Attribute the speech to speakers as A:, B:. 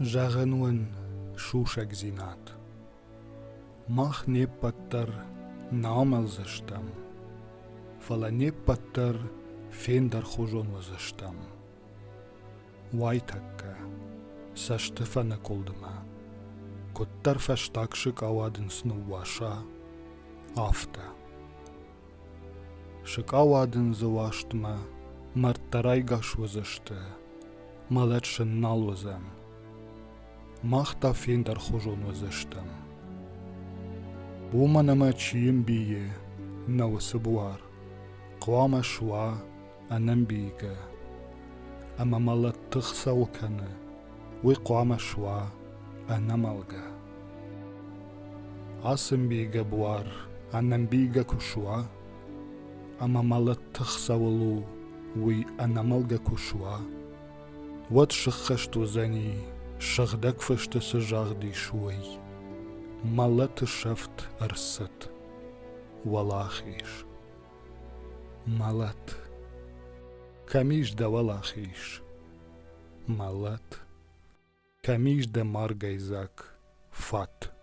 A: Зӕгъын уын сусӕгдзинад. Мах не ппӕт дӕр нӕ амӕлдзыстӕм, фӕлӕ не ппӕт дӕр фендӕрхуызон уыдзыстӕм. Уайтӕккӕ, цӕстыфӕныкъуылдмӕ, куыддӕр фӕстаг сыкъауадындз ныууаса, афтӕ. Сыкъауадындзы уастмӕ мӕрдтӕ райгас уыдзысты, мӕлӕт сын нал уыдзӕн. Мах та фендӕрхуызон уыдзыстӕм. Уымӕн ӕмӕ чи ӕмбийы нӕ уыцы буар, хъуамӕ суа ӕнӕмбийгӕ. Ӕмӕ мӕлӕт тых цӕуыл кӕны, уый хъуамӕ суа ӕнӕмӕлгӕ. Ацы ӕмбийгӕ буар ӕнӕмбийгӕ куы суа, ӕмӕ мӕлӕт тых цӕуыл у, уый ӕнӕмӕлгӕ куы суа, уӕд сыххӕст уыдзӕни, сыгъдӕг фысты цы загъд ис, уый: Мӕлӕты сӕфт ӕрцыд, уӕлахиз. Мӕлӕт. Кӕм ис дӕ уӕлахиз? Мӕлӕт. Кӕм ис дӕ маргӕйдзаг фат?